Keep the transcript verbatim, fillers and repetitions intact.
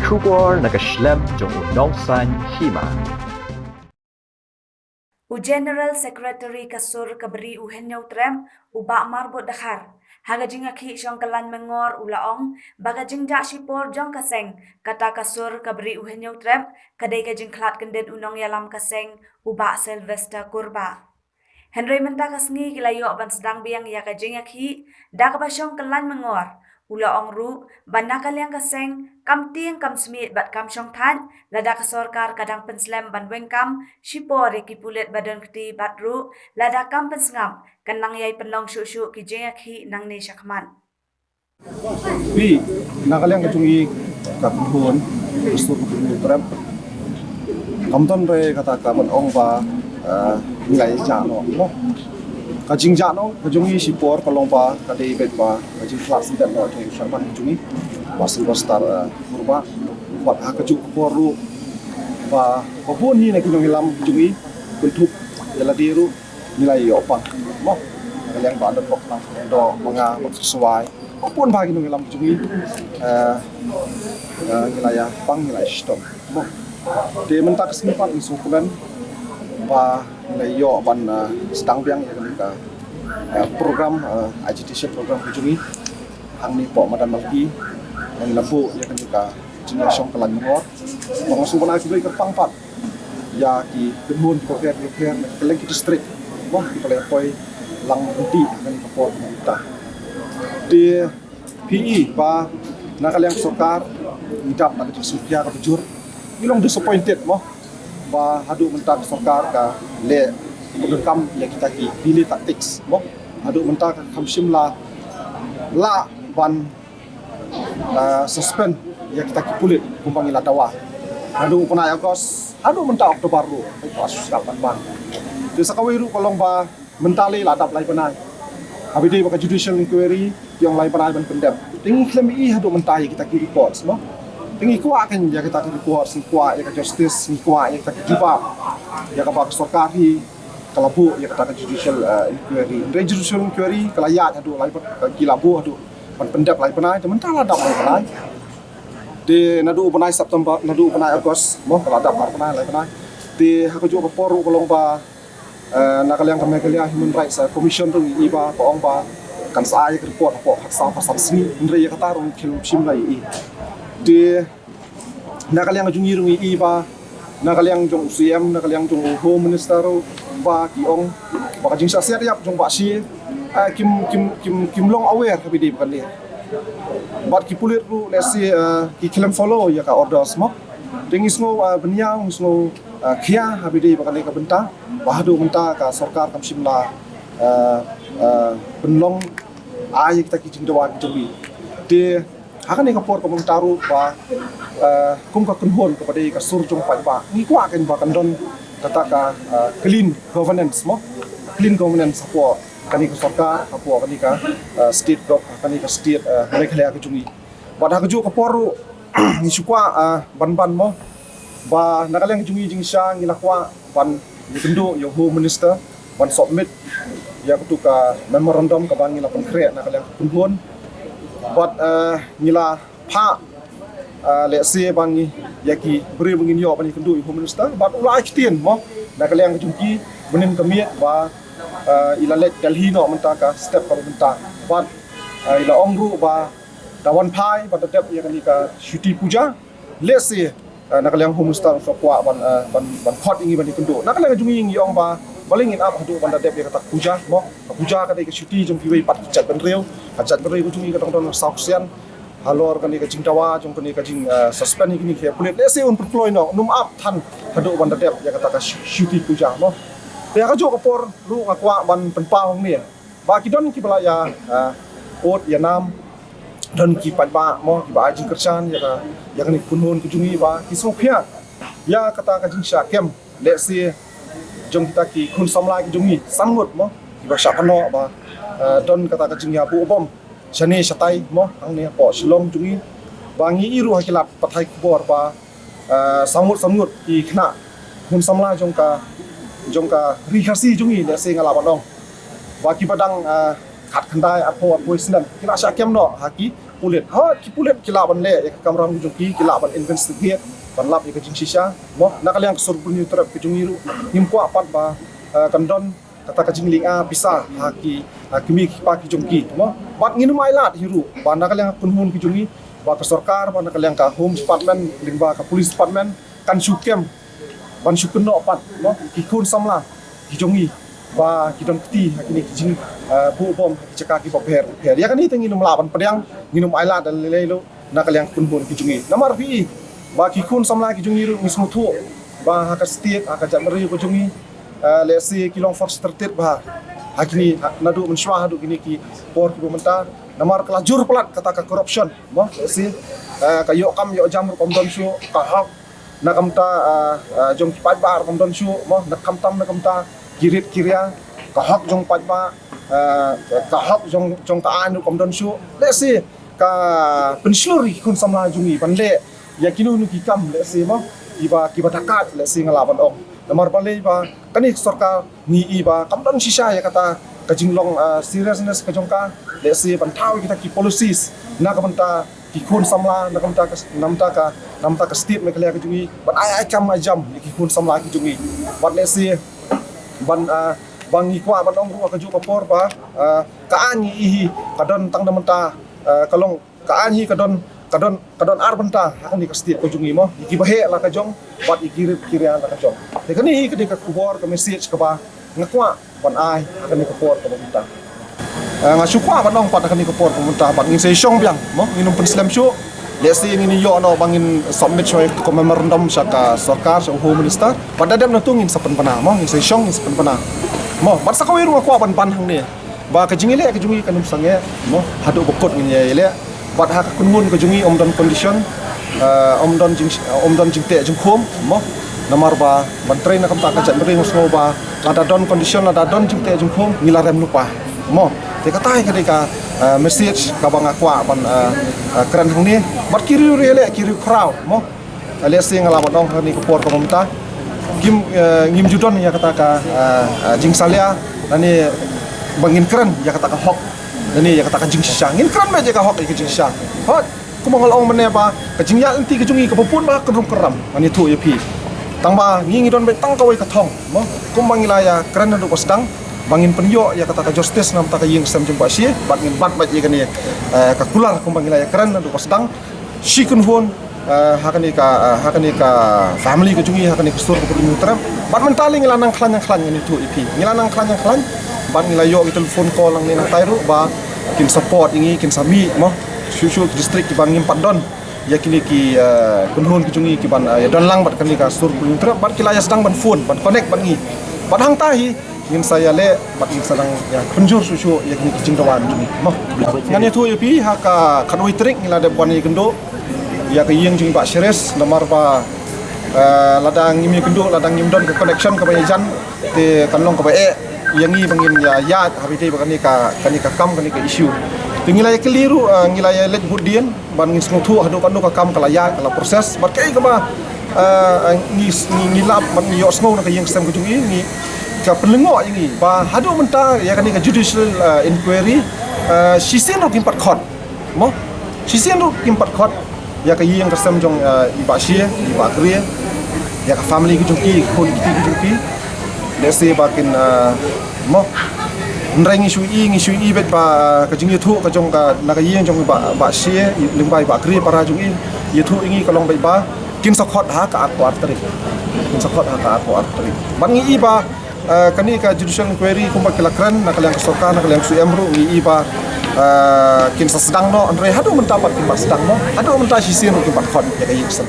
Khubor na ka shlem jong u nongsan hima. U General Secretary ka sur ka Bri u Hynñiewtrep, u Bah Marbud Dkhar, ha ka jingïakhih shong kyllain myngor u la ong ba ka jingjah shipor jong ka seng kata ka sur ka Bri u Hynñiewtrep ka dei ka jingkhlad kyndit u nongïalam ka seng, u Bah Sylvester Kurbah. Hynrei mynta ka sngi ki la ïoh ban sdang biang ïa ka jingïakhih da kaba shong kyllain myngor. U la ong ruh ba na ka liang ka seng kam tieng kam smiej bad kam shongthait lada ka sorkar ka dang pynslem ban weng kam shipor ïa ki pulit ba don kti bad ruh lada kam pynsngap kan nang ïai pynlong shuh shuh ki jingïakhih nangne shakhmat. Phi, na ka liang ka jong i ka khun, ka sur ka khun trep. Kam don re kata ka ban ong ba, eh, ngi la ïa jah noh, mo. Ka jingjah noh ka jong i shipor ka long ba ka dei beit ba ka jingkhlad sngewbha noh jong i sharman ka jong i. Ba Sylvester, eh, Kurbah. Bad ha kajuh ka por ruh ba, ba bun hi na ki nongïalam ka jong i, kynthup ïa lade ruh ngi la ïoh pang, mo. Ka liang ba dok pok nang dok manga bok sawai. Ba bun ba ki nongïalam jong i, eh, eh, ngi la ïa pang, ngi la ïa shitom, mo. Te mynta ka sngi pat ngi sngewkmen ba ngi la ïoh ban, eh, sdang biang ïa kane ka, eh, program, eh, agitation program ka jong i hangne hapoh Madan Malki. Ngi la buh ïa kane ka jingïashong kyllain myngor. Ba nga sngewbha ban ai khublei kyrpang pat ïa ki kynhun kiba pher kiba pher na kylleng ki district, mo, kiba la ïa poi lang ryntih ha kane ka por kaba mynta. Te phi i ba na ka liang sorkar ngi dap na ka jingsngewkhia kaba jur. Ngi long disappointed, mo, ba haduh mynta ka sorkar ka leh pyndonkam ïa kita ki delay tactics, mo. Haduh mynta ka kham shym la lah ban, ah, suspend ïa kita ki pulit kumba ngi la dawa. Haduh u bnai August haduh mynta October ruh ka la shu sngap ban ban. Te sa kawei ruh ka long ba mynta lei la dap lai bnai. Haba ïadei bad ka judicial inquiry ki ong lai bnai ban pyndep. Te ngi khlem ïohi haduh mynta ïa kita ki reports, mo. Te ngi kwah kan ïa kita ki reports, ngi kwah ïa ka justice, ngi kwah ïa kita ki jubab ïa kaba ka sorkar hi ka la buh ïa kata ka judicial, eh, inquiry. Hynrei judicial inquiry ka la ïaid haduh lai bnai, ki la buh haduh ban pyndep lai bnai, te mynta la dap lai bnai. Te naduh u bnai September, naduh u bnai August, mo, ka la dap ar bnai lai bnai. Te ha kajuh ka por ruh ka long ba, eh, na ka liang ka Meghalaya Human Rights, eh, Commission ruh i ba ka ong ba kan sa ai ka report hapoh khatsaw khatsan sngi, hynrei ïa kata ruh ngi khlem shym la ïohi. Te na ka liang jong ngi ruh ngi i ba na ka liang jong u C M, na ka liang jong u Home Minister ruh ba ki ong ba ka jingshah siat ïap jong Bah Shi, eh, kim, kim, kim, kim long aware haba ïadei bad kane. Bad ki pulit ruh lehse, eh, ki khlem follow ïa ka orders, mo. Te ngi sngew, eh, bynñiaw, ngi sngew, eh, khia haba ïadei bad kane ka bynta ba haduh mynta ka sorkar kam shym la, eh, eh, pynlong ai ïa kita ki jingdawa ki jong ngi. Te ha kane ka por kaba mynta ruh ba, eh, kum ka kynhun kaba dei ka sur jong paidbah, ngi kwah kan ba kan don kata ka, eh, clean governance, mo, clean governance hapoh kane ka sorkar, hapoh kane ka, eh, state gov-, kane ka state, eh, Meghalaya ka jong ngi. Bad ha kajuh ka por ruh ngi shu kwah, eh, ban ban, mo, ba na ka liang ka jong ngi jingshisha ngi la kwah ban ïakynduh ïa u Home Minister ban submit ïa katu ka memorandum kaba ngi la pynkhreh na ka liang ka kynhun. Bad, eh, ngi la phah, eh, lehse ba ngi ïa ki briew ba ngin ïoh ban ïakynduh ïa u Home Minister bad u la ai ktien, mo, na ka liang ka jong ki mynhynnin ka miet ba, eh, i la leit Delhi noh mynta ka step kaba mynta. Bad, eh, i la ong ruh ba da wan phai ban da dep ïa kane ka Chuti Puja. Lehse, eh, na ka liang Home Minister u sa kwah ban, eh, ban, ban khot ïa ngi ban ïakynduh. Na ka liang jong ngi ngi ong ba balei ngin ap haduh ban da dep ïa kata ka puja, mo. Ka puja ka dei ka chuti jong kiwei pat ki jaitbynriew. Ka jaitbynriew ka jong ngi ka dang don saw ksian halor kane ka jingdawa jong kane ka jing, eh, suspend ïa kine ki pulit. Lehse un pynkloi noh, un ym ap than haduh ban da dep ïa kata ka chu-, Chuti Puja, mo. Te ha kajuh ka por ruh nga kwah ban pynpaw hangne ba ki don kiba la ïa, eh, ud ïa nam, don ki paidbah, mo, kiba ai jingkyrshan ïa ka, ïa kane ka kynhun ka jong ngi ba ki sngewkhia ïa kata ka jingshah kem lehse jong kita ki khun samla ki jong ngi san ngut, mo, kiba shah kynnoh ba, eh, don kata ka jingïabuh bom shane shatai, mo, hangne hapoh Shillong jong ngi. Ba ngi ïohi ruh ha ki lad pathai khubor ba, eh, san ngut san ngut ki khynnah khun samla jong ka, jong ka Ri Khasi jong ngi, lehse nga lah ban ong ba kiba dang, eh, khatkhyndai, arphew, arphew wei snem ki la shah kem noh ha ki, pulit. Ha, ki pulit ki lah ban leh ïa ka kamram ka jong ki, ki lah ban investigate, ban lap ïa ka jingshisha. Mo, na ka liang ka sur Bynriew Trep ka jong ngi ruh, ngim kwah pat ba, eh, kan don kata ka jinglynga pisa ha ki, ha ki kmie ki kpa ki jong ki. Mo, bad ngin ym ailad hi ruh ba na ka liang ka kynhun ka jong ngi, ba ka sorkar, ba na ka liang ka Home Department, lyngba ka Police Department, kan shu kem ban shu kynnoh pat, mo, ki khun samla ki jong ngi ba ki don kti ha kine ki jing, eh, buh bom ha ki jaka kiba pher pher. Ïa kane te ngin ym lah ban pdiang, ngin ym ailad da lei lei ruh na ka liang ka kynhun ki jong ngi. Namar phi i ba ki khun samla ki jong ngi ruh ngi sngewthuh ba ha ka state, ha ka jaitbynriew ka jong ngi, eh, lehse ki long frustrated bha ha kine, ha, naduh mynshuwa haduh kine ki por kiba mynta. Namar ka la jur palat kata ka corruption, mo, lehse, eh, ka ïoh kam ïoh jam ruh kam don shuh, ka hok na ka bynta, ah, ah, jong ki paidbah ruh kam don shuh, mo, na khamtam na ka bynta ki rit ki ria, ka hok jong paidbah, ah, ka hok jong, jong ka aiñ ruh kam don shuh. Lehse ka pynshlur ïa ki khun samla jong ngi ban leh ïa kino kino ki kam, lehse, mo, kiba, kiba dakaid, lehse nga lah ban ong. Namar balei ba kane ka sorkar ngi i ba kam don shisha ïa kata ka jinglong, ah, seriousness ka jong ka, lehse ban thaw ïa kita ki policies na ka bynta ki khun samla, na ka bynta ka, na ka bynta ka, na ka bynta ka state Meghalaya ka jong ngi, ban ai, ai kam ai jam ïa ki khun samla ki jong ngi. Bad lehse ban, ah, ba ngi kwah ban ong ruh ha kajuh ka por ba, ah, ka aiñ ngi i hi ka don tang na ka bynta, ah, ka long, ka aiñ hi ka don, ka don, ka don ar bynta ha kane ka state ka jong ngi, mo, ïa kiba heh la ka jong bad ïa ki rit ki ria la ka jong. Te kane hi ka dei ka khubor, ka message kaba nga kwah ban ai ha kane ka por kaba mynta. Eh, nga shu kwah ban ong pat ha kane ka por kaba mynta bad ngin sa ïashong biang, mo, ngin ym pynslem shuh. Lehse ngin ïoh noh ba ngin submit shuwa ka memorandum sha ka sorkar, sha u Home Minister. Bad da dep na tu ngin sa pynbna, mo, ngin sa ïashong, ngin sa pynbna, mo. Bad sa kawei ruh nga kwah ban ban hangne ba ka jingïaleh ka jong ngi kan ym sangeh, mo, haduh ba kut ngin ïaleh. Bad ha ka kynhun ka jong ngi ym don condition, eh, ym don jing, ym don jingteh jingkhum, mo. Namar ba ban trei na ka bynta ka jaitbynriew nga sngew ba lada don condition, lada don jingteh jingkhum, ngi la rem lypa, mo. Te kata hi ka dei ka, eh, message kaba nga kwah ban, eh, eh, kren hangne. Bad ki riew riewleh, ki riewkhraw, mo. Lehse nga lah ban ong ha kane ka por kaba mynta kim, eh, ngim ju don ïa kata ka, eh, eh, jingsalia lane ba ngin kren ïa kata ka hok lane ïa kata ka jingshisha. Ngin kren beit ïa ka hok, ïa ka jingshisha. Hooid, kumba nga la ong mynne ba ka jingïaid lynti ka jong ngi kaba bun ba kynrum kynram, ngan ïathuh ïa phi. Tang ba ngi ngi don beit tang kawei ka thong, mo, kumba ngi la ïakren naduh ba sdang ba ngin pynïoh ïa kata ka justice na ka bynta ka ïing sem jong Bah Shie, bad ngin bat beit ïa kane, eh, ka kular kumba ngi la ïakren naduh ba sdang. Shi kynhun, eh, ha kane ka, eh, ha kane ka family ka jong ngi, ha kane ka sur ka Bynriew Trep. Bad mynta lei ngi la nang khlaiñ nang khlaiñ, ngan ïathuh ïa phi. Ngi la nang khlaiñ nang khlaiñ bad ngi la ïoh ki telephone call nangne nangtai ruh ba kin support ïa ngi, kin sa mih, mo, shuh shuh ki district kiba ngim pat don ïa kine ki, eh, kynhun ki jong ngi ki ban, eh, ïadon lang bad kane ka sur ka Bynriew Trep, bad ki la ïa sdang ban phone, ban connect bad ngi. Bad hangta hi ngin sa ïaleh bad ngin sa dang ïa pynjur shuh shuh ïa kine ki jingdawa jong ngi, mo. Ngan ïathuh ïa phi, ha ka khatwei tarik ngi la dep wan ïakynduh ïa ka ïing jong i Bah Sheres, namar ba, eh, lada ngim ïakynduh, lada ngim don ka connection kaba ïajan, te kan long kaba eh ïa ngi ba ngin ïa ïaid ha ba ïadei bad kane ka, kane ka kam, kane ka issue. Te ngi la ïakylli ruh, eh, ngi la ïaleit bud dien ban ngin sngewthuh haduh katno ka kam ka la ïaid, ka la process. Bad kaei kaba, eh, ngi, ngi, ngi lap bad ngi ïohsngew na ka ïing sem ka jong ngi, ngi, ka pynlyngngoh ïa ngi ba haduh mynta ïa kane ka judicial, eh, inquiry, eh, shisien ruh kim pat khot, mo. Shisien ruh kim pat khot ïa ka ïing ka sem jong, eh, i Bah Shie, i Bah Kri, ïa ka family ka jong ki, ki khun ki kti ki jong ki. Lehse ba kin, eh, mo, hynrei ngi shu i, ngi shu i beit ba, eh, ka jingïathuh ka jong ka, na ka ïing jong i Bah, Bah Shie, i, lyngba i Bah Kri para jong i, ïathuh ïa ngi ka long beit ba kin sa khot ha ka arphew ar tarik. Kin sa khot ha ka arphew ar tarik. Bad ngi i ba, eh, kane ka judicial inquiry kumba ki la kren na ka liang ka sorkar, na ka liang ka S U M ruh, ngi i ba, eh, kin sa sdang noh, hynrei haduh mynta pat kim pat sdang noh. Haduh mynta shisien ruh kim pat khot ïa ka ïing sem.